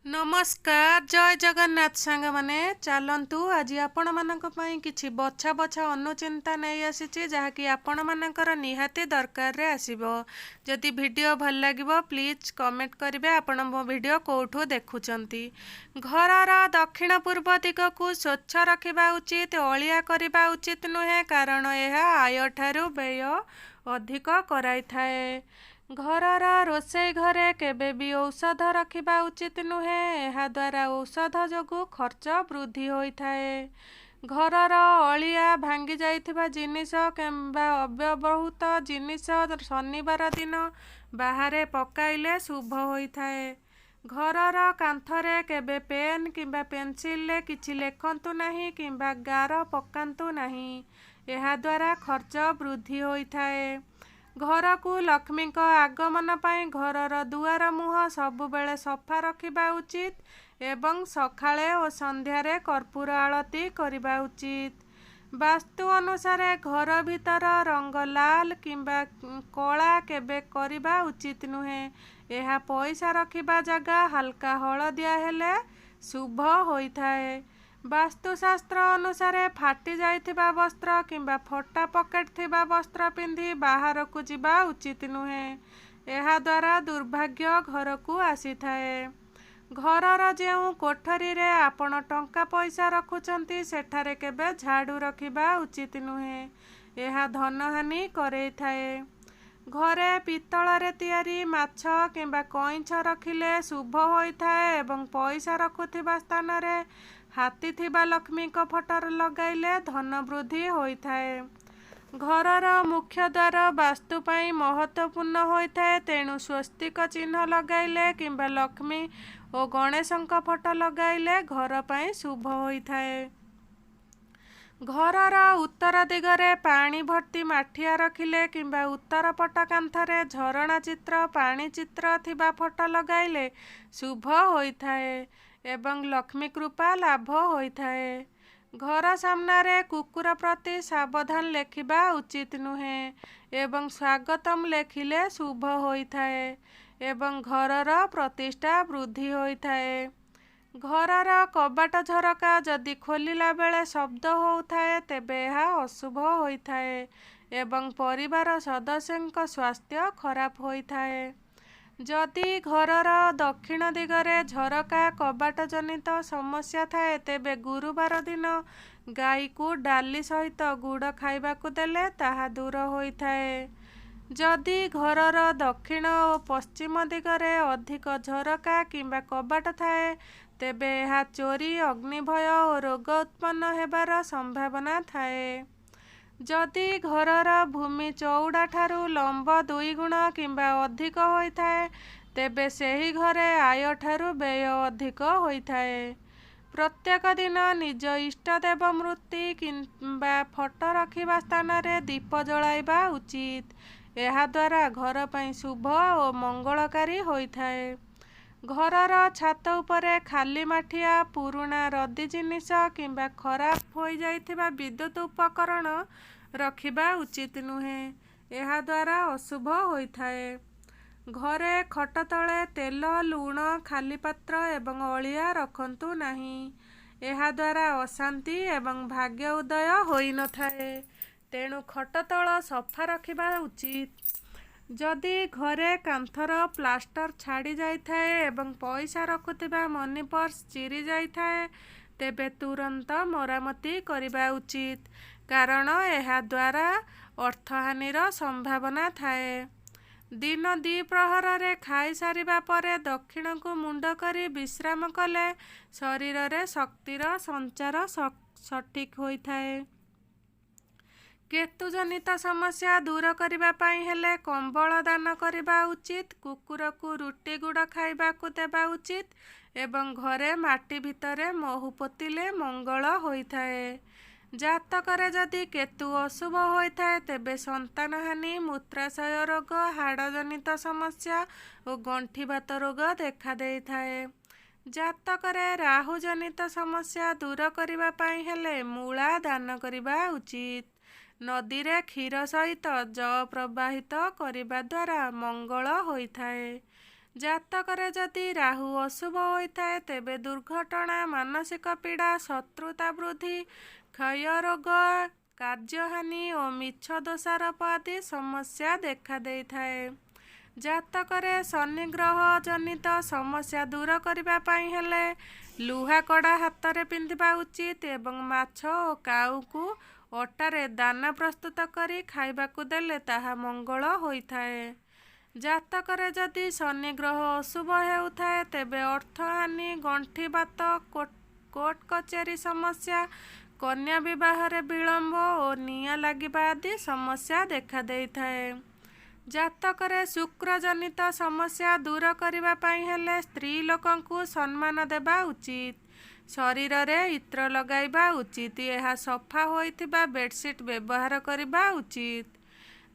ନମସ୍କାର, ଜୟ ଜଗନ୍ନାଥ ସାଙ୍ଗମାନେ। ଚାଲନ୍ତୁ, ଆଜି ଆପଣମାନଙ୍କ ପାଇଁ କିଛି ବଛା ବଛା ଅନୁଚିନ୍ତା ନେଇ ଆସିଛି, ଯାହାକି ଆପଣମାନଙ୍କର ନିହାତି ଦରକାରରେ ଆସିବ। ଯଦି ଭିଡ଼ିଓ ଭଲ ଲାଗିବ, ପ୍ଲିଜ୍ କମେଣ୍ଟ କରିବେ ଆପଣ ମୋ ଭିଡ଼ିଓ କେଉଁଠୁ ଦେଖୁଛନ୍ତି। ଘରର ଦକ୍ଷିଣ ପୂର୍ବ ଦିଗକୁ ସ୍ୱଚ୍ଛ ରଖିବା ଉଚିତ, ଅଳିଆ କରିବା ଉଚିତ ନୁହେଁ, କାରଣ ଏହା ଆୟଠାରୁ ବ୍ୟୟ ଅଧିକ କରାଇଥାଏ। ଘରର ରୋଷେଇ ଘରେ କେବେ ବି ଔଷଧ ରଖିବା ଉଚିତ ନୁହେଁ, ଏହାଦ୍ୱାରା ଔଷଧ ଯୋଗୁଁ ଖର୍ଚ୍ଚ ବୃଦ୍ଧି ହୋଇଥାଏ। ଘରର ଅଳିଆ, ଭାଙ୍ଗି ଯାଇଥିବା ଜିନିଷ କିମ୍ବା ଅବ୍ୟବହୃତ ଜିନିଷ ଶନିବାର ଦିନ ବାହାରେ ପକାଇଲେ ଶୁଭ ହୋଇଥାଏ। ଘରର କାନ୍ଥରେ କେବେ ପେନ୍ କିମ୍ବା ପେନସିଲରେ କିଛି ଲେଖନ୍ତୁ ନାହିଁ କିମ୍ବା ଗାର ପକାନ୍ତୁ ନାହିଁ, ଏହାଦ୍ୱାରା ଖର୍ଚ୍ଚ ବୃଦ୍ଧି ହୋଇଥାଏ। ଘରକୁ ଲକ୍ଷ୍ମୀଙ୍କ ଆଗମନ ପାଇଁ ଘରର ଦୁଆର ମୁହଁ ସବୁବେଳେ ସଫା ରଖିବା ଉଚିତ ଏବଂ ସକାଳେ ଓ ସନ୍ଧ୍ୟାରେ କର୍ପୂର ଆଳତି କରିବା ଉଚିତ। ବାସ୍ତୁ ଅନୁସାରେ ଘର ଭିତର ରଙ୍ଗ ଲାଲ କିମ୍ବା କଳା କେବେ କରିବା ଉଚିତ ନୁହେଁ। ଏହା ପଇସା ରଖିବା ଜାଗା ହାଲକା ହଳଦିଆ ହେଲେ ଶୁଭ ହୋଇଥାଏ। ବାସ୍ତୁଶାସ୍ତ୍ର ଅନୁସାରେ ଫାଟି ଯାଇଥିବା ବସ୍ତ୍ର କିମ୍ବା ଫଟା ପକେଟ୍ ଥିବା ବସ୍ତ୍ର ପିନ୍ଧି ବାହାରକୁ ଯିବା ଉଚିତ ନୁହେଁ, ଏହାଦ୍ୱାରା ଦୁର୍ଭାଗ୍ୟ ଘରକୁ ଆସିଥାଏ। ଘରର ଯେଉଁ କୋଠରୀରେ ଆପଣ ଟଙ୍କା ପଇସା ରଖୁଛନ୍ତି, ସେଠାରେ କେବେ ଝାଡ଼ୁ ରଖିବା ଉଚିତ ନୁହେଁ, ଏହା ଧନହାନି କରେଇଥାଏ। ଘରେ ପିତ୍ତଳରେ ତିଆରି ମାଛ କିମ୍ବା କଇଁଛ ରଖିଲେ ଶୁଭ ହୋଇଥାଏ ଏବଂ ପଇସା ରଖୁଥିବା ସ୍ଥାନରେ ହାତୀ ଥିବା ଲକ୍ଷ୍ମୀଙ୍କ ଫଟୋ ଲଗାଇଲେ ଧନ ବୃଦ୍ଧି ହୋଇଥାଏ। ଘରର ମୁଖ୍ୟ ଦ୍ୱାର ବାସ୍ତୁ ପାଇଁ ମହତ୍ତ୍ୱପୂର୍ଣ୍ଣ ହୋଇଥାଏ, ତେଣୁ ସ୍ୱସ୍ତିକ ଚିହ୍ନ ଲଗାଇଲେ କିମ୍ବା ଲକ୍ଷ୍ମୀ ଓ ଗଣେଶଙ୍କ ଫଟୋ ଲଗାଇଲେ ଘର ପାଇଁ ଶୁଭ ହୋଇଥାଏ। ଘରର ଉତ୍ତର ଦିଗରେ ପାଣି ଭର୍ତ୍ତି ମାଠିଆ ରଖିଲେ କିମ୍ବା ଉତ୍ତର ପଟ କାନ୍ଥରେ ଝରଣା ଚିତ୍ର, ପାଣି ଚିତ୍ର ଥିବା ଫଟୋ ଲଗାଇଲେ ଶୁଭ ହୋଇଥାଏ ଏବଂ ଲକ୍ଷ୍ମୀ କୃପା ଲାଭ ହୋଇଥାଏ। ଘର ସାମ୍ନାରେ କୁକୁର ପ୍ରତି ସାବଧାନ ଲେଖିବା ଉଚିତ ନୁହେଁ ଏବଂ ସ୍ୱାଗତମ ଲେଖିଲେ ଶୁଭ ହୋଇଥାଏ ଏବଂ ଘରର ପ୍ରତିଷ୍ଠା ବୃଦ୍ଧି ହୋଇଥାଏ। ଘରର କବାଟ ଝରକା ଯଦି ଖୋଲିଲା ବେଳେ ଶବ୍ଦ ହେଉଥାଏ, ତେବେ ଏହା ଅଶୁଭ ହୋଇଥାଏ ଏବଂ ପରିବାର ସଦସ୍ୟଙ୍କ ସ୍ୱାସ୍ଥ୍ୟ ଖରାପ ହୋଇଥାଏ। ଯଦି ଘରର ଦକ୍ଷିଣ ଦିଗରେ ଝରକା କବାଟ ଜନିତ ସମସ୍ୟା ଥାଏ, ତେବେ ଗୁରୁବାର ଦିନ ଗାଈକୁ ଡାଲି ସହିତ ଗୁଡ଼ ଖାଇବାକୁ ଦେଲେ ତାହା ଦୂର ହୋଇଥାଏ। ଯଦି ଘରର ଦକ୍ଷିଣ ଓ ପଶ୍ଚିମ ଦିଗରେ ଅଧିକ ଝରକା କିମ୍ବା କବାଟ ଥାଏ, ତେବେ ଏହା ଚୋରି, ଅଗ୍ନିଭୟ ଓ ରୋଗ ଉତ୍ପନ୍ନ ହେବାର ସମ୍ଭାବନା ଥାଏ। ଯଦି ଘରର ଭୂମି ଚଉଡ଼ା ଠାରୁ ଲମ୍ବ 2 ଗୁଣ କିମ୍ବା ଅଧିକ ହୋଇଥାଏ, ତେବେ ସେହି ଘରେ ଆୟଠାରୁ ବ୍ୟୟ ଅଧିକ ହୋଇଥାଏ। ପ୍ରତ୍ୟେକ ଦିନ ନିଜ ଇଷ୍ଟଦେବ ମୂର୍ତ୍ତି କିମ୍ବା ଫଟୋ ରଖିବା ସ୍ଥାନରେ ଦୀପ ଜଳାଇବା ଉଚିତ, ଏହାଦ୍ୱାରା ଘର ପାଇଁ ଶୁଭ ଓ ମଙ୍ଗଳକାରୀ ହୋଇଥାଏ। ଘରର ଛାତ ଉପରେ ଖାଲି ମାଠିଆ, ପୁରୁଣା ରଦ୍ଦି ଜିନିଷ କିମ୍ବା ଖରାପ ହୋଇଯାଇଥିବା ବିଦ୍ୟୁତ ଉପକରଣ ରଖିବା ଉଚିତ ନୁହେଁ, ଏହାଦ୍ୱାରା ଅଶୁଭ ହୋଇଥାଏ। ଘରେ ଖଟ ତଳେ ତେଲ, ଲୁଣ, ଖାଲି ପାତ୍ର ଏବଂ ଅଳିଆ ରଖନ୍ତୁ ନାହିଁ, ଏହାଦ୍ୱାରା ଅଶାନ୍ତି ଏବଂ ଭାଗ୍ୟ ଉଦୟ ହୋଇନଥାଏ। ତେଣୁ ଖଟ ତଳ ସଫା ରଖିବା ଉଚିତ। ଯଦି ଘରେ କାନ୍ଥର ପ୍ଲାଷ୍ଟର ଛାଡ଼ି ଯାଇଥାଏ ଏବଂ ପଇସା ରଖୁଥିବା ମନି ପର୍ସ ଚିରି ଯାଇଥାଏ, ତେବେ ତୁରନ୍ତ ମରାମତି କରିବା ଉଚିତ, କାରଣ ଏହାଦ୍ୱାରା ଅର୍ଥହାନିର ସମ୍ଭାବନା ଥାଏ। ଦିନ ଦ୍ୱିପ୍ରହରରେ ଖାଇସାରିବା ପରେ ଦକ୍ଷିଣକୁ ମୁଣ୍ଡ କରି ବିଶ୍ରାମ କଲେ ଶରୀରରେ ଶକ୍ତିର ସଞ୍ଚାର ସଠିକ୍ ହୋଇଥାଏ। କେତୁଜନିତ ସମସ୍ୟା ଦୂର କରିବା ପାଇଁ ହେଲେ କମ୍ବଳ ଦାନ କରିବା ଉଚିତ, କୁକୁରକୁ ରୁଟି ଗୁଡ଼ ଖାଇବାକୁ ଦେବା ଉଚିତ ଏବଂ ଘରେ ମାଟି ଭିତରେ ମହୁ ପୋତିଲେ ମଙ୍ଗଳ ହୋଇଥାଏ। ଜାତକରେ ଯଦି କେତୁ ଅଶୁଭ ହୋଇଥାଏ, ତେବେ ସନ୍ତାନହାନି, ମୂତ୍ରାଶୟ ରୋଗ, ହାଡ଼ଜନିତ ସମସ୍ୟା ଓ ଗଣ୍ଠିବାତ ରୋଗ ଦେଖାଦେଇଥାଏ। ଜାତକରେ ରାହୁଜନିତ ସମସ୍ୟା ଦୂର କରିବା ପାଇଁ ହେଲେ ମୂଳା ଦାନ କରିବା ଉଚିତ। ନଦୀରେ କ୍ଷୀର ସହିତ ଯଅ ପ୍ରବାହିତ କରିବା ଦ୍ୱାରା ମଙ୍ଗଳ ହୋଇଥାଏ। ଜାତକରେ ଯଦି ରାହୁ ଅଶୁଭ ହୋଇଥାଏ, ତେବେ ଦୁର୍ଘଟଣା, ମାନସିକ ପୀଡ଼ା, ଶତ୍ରୁତା ବୃଦ୍ଧି, କ୍ଷୟ ରୋଗ, କାର୍ଯ୍ୟହାନି ଓ ମିଛ ଦୋଷାରୋପ ଆଦି ସମସ୍ୟା ଦେଖାଦେଇଥାଏ। ଜାତକରେ ଶନି ଗ୍ରହ ଜନିତ ସମସ୍ୟା ଦୂର କରିବା ପାଇଁ ହେଲେ ଲୁହା କଡ଼ା ହାତରେ ପିନ୍ଧିବା ଉଚିତ ଏବଂ ମାଛ ଓ କାଉକୁ ଅଟାରେ ଦାନା ପ୍ରସ୍ତୁତ କରି ଖାଇବାକୁ ଦେଲେ ତାହା ମଙ୍ଗଳ ହୋଇଥାଏ। ଜାତକରେ ଯଦି ଶନି ଗ୍ରହ ଅଶୁଭ ହେଉଥାଏ, ତେବେ ଅର୍ଥହାନି, ଗଣ୍ଠିବାତ, କୋର୍ଟ କଚେରୀ ସମସ୍ୟା, କନ୍ୟା ବିବାହରେ ବିଳମ୍ବ ଓ ନିଆଁ ଲାଗିବା ଆଦି ସମସ୍ୟା ଦେଖାଦେଇଥାଏ। ଜାତକରେ ଶୁକ୍ରଜନିତ ସମସ୍ୟା ଦୂର କରିବା ପାଇଁ ହେଲେ ସ୍ତ୍ରୀ ଲୋକଙ୍କୁ ସମ୍ମାନ ଦେବା ଉଚିତ। ଶରୀରରେ ଇତ୍ର ଲଗାଇବା ଉଚିତ। ଏହା ସଫା ହୋଇଥିବା ବେଡସିଟ୍ ବ୍ୟବହାର କରିବା ଉଚିତ।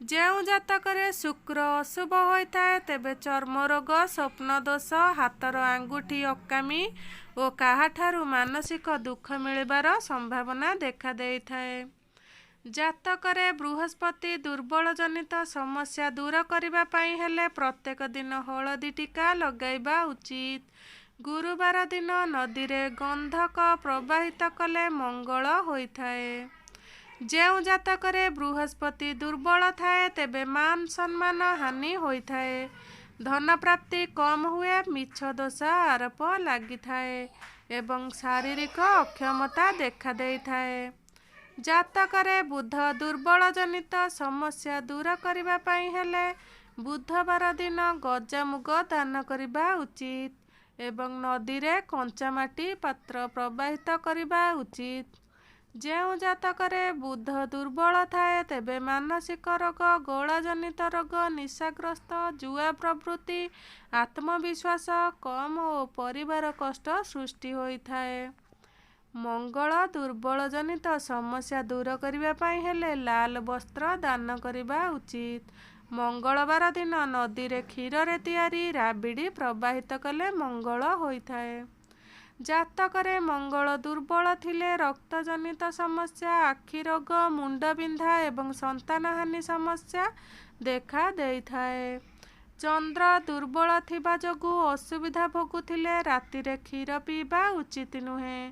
ଯେଉଁ ଜାତକରେ ଶୁକ୍ର ଅଶୁଭ ହୋଇଥାଏ, ତେବେ ଚର୍ମ ରୋଗ, ସ୍ୱପ୍ନ ଦୋଷ, ହାତର ଆଙ୍ଗୁଠି ଅକାମୀ ଓ କାହାଠାରୁ ମାନସିକ ଦୁଃଖ ମିଳିବାର ସମ୍ଭାବନା ଦେଖାଦେଇଥାଏ। ଜାତକରେ ବୃହସ୍ପତି ଦୁର୍ବଳ ଜନିତ ସମସ୍ୟା ଦୂର କରିବା ପାଇଁ ହେଲେ ପ୍ରତ୍ୟେକ ଦିନ ହଳଦୀ ଟୀକା ଲଗାଇବା ଉଚିତ। ଗୁରୁବାର ଦିନ ନଦୀରେ ଗନ୍ଧକ ପ୍ରବାହିତ କଲେ ମଙ୍ଗଳ ହୋଇଥାଏ। ଯେଉଁ ଜାତକରେ ବୃହସ୍ପତି ଦୁର୍ବଳ ଥାଏ, ତେବେ ମାନ ସମ୍ମାନ ହାନି ହୋଇଥାଏ, ଧନପ୍ରାପ୍ତି କମ୍ ହୁଏ, ମିଛ ଦୋଷ ଆରୋପ ଲାଗିଥାଏ ଏବଂ ଶାରୀରିକ ଅକ୍ଷମତା ଦେଖାଦେଇଥାଏ। ଜାତକରେ ବୁଧ ଦୁର୍ବଳ ଜନିତ ସମସ୍ୟା ଦୂର କରିବା ପାଇଁ ହେଲେ ବୁଧବାର ଦିନ ଗଜାମୁଗ ଦାନ କରିବା ଉଚିତ ଏବଂ ନଦୀରେ କଞ୍ଚାମାଟି ପାତ୍ର ପ୍ରବାହିତ କରିବା ଉଚିତ। ଯେଉଁ ଜାତକରେ ବୁଧ ଦୁର୍ବଳ ଥାଏ, ତେବେ ମାନସିକ ରୋଗ, ଗଳାଜନିତ ରୋଗ, ନିଶାଗ୍ରସ୍ତ, ଜୁଆ ପ୍ରବୃତ୍ତି, ଆତ୍ମବିଶ୍ୱାସ କମ୍ ଓ ପରିବାର କଷ୍ଟ ସୃଷ୍ଟି ହୋଇଥାଏ। ମଙ୍ଗଳ ଦୁର୍ବଳ ଜନିତ ସମସ୍ୟା ଦୂର କରିବା ପାଇଁ ହେଲେ ଲାଲ ବସ୍ତ୍ର ଦାନ କରିବା ଉଚିତ। ମଙ୍ଗଳବାର ଦିନ ନଦୀରେ କ୍ଷୀରରେ ତିଆରି ରାବିଡ଼ି ପ୍ରବାହିତ କଲେ ମଙ୍ଗଳ ହୋଇଥାଏ। ଜାତକରେ ମଙ୍ଗଳ ଦୁର୍ବଳ ଥିଲେ ରକ୍ତଜନିତ ସମସ୍ୟା, ଆଖି ରୋଗ, ମୁଣ୍ଡବିନ୍ଧା ଏବଂ ସନ୍ତାନହାନି ସମସ୍ୟା ଦେଖା ଦେଇଥାଏ। ଚନ୍ଦ୍ର ଦୁର୍ବଳ ଥିବା ଯୋଗୁଁ ଅସୁବିଧା ଭୋଗୁଥିଲେ ରାତିରେ କ୍ଷୀର ପିଇବା ଉଚିତ ନୁହେଁ।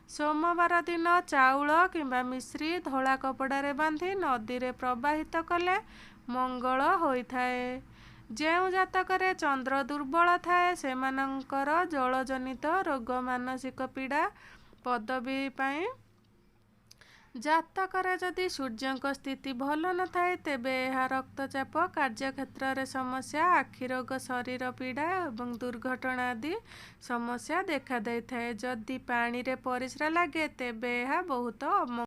ସୋମବାର ଦିନ ଚାଉଳ କିମ୍ବା ମିଶ୍ରି ଧଳା କପଡ଼ାରେ ବାନ୍ଧି ନଦୀରେ ପ୍ରବାହିତ କଲେ ମଙ୍ଗଳ ହୋଇଥାଏ। ଯେଉଁ ଜାତକରେ ଚନ୍ଦ୍ର ଦୁର୍ବଳ ଥାଏ, ସେମାନଙ୍କର ଜଳଜନିତ ରୋଗ, ମାନସିକ ପୀଡ଼ା, ପଦବୀ ପାଇଁ। ଜାତକରେ ଯଦି ସୂର୍ଯ୍ୟଙ୍କ ସ୍ଥିତି ଭଲ ନଥାଏ, ତେବେ ଏହା ରକ୍ତଚାପ, କାର୍ଯ୍ୟକ୍ଷେତ୍ରରେ ସମସ୍ୟା, ଆଖି ରୋଗ, ଶରୀର ପୀଡ଼ା ଏବଂ ଦୁର୍ଘଟଣା ଆଦି ସମସ୍ୟା ଦେଖାଦେଇଥାଏ। ଯଦି ପାଣିରେ ପରିସ୍ରା ଲାଗେ, ତେବେ ଏହା ବହୁତ ଅମଙ୍ଗଳ।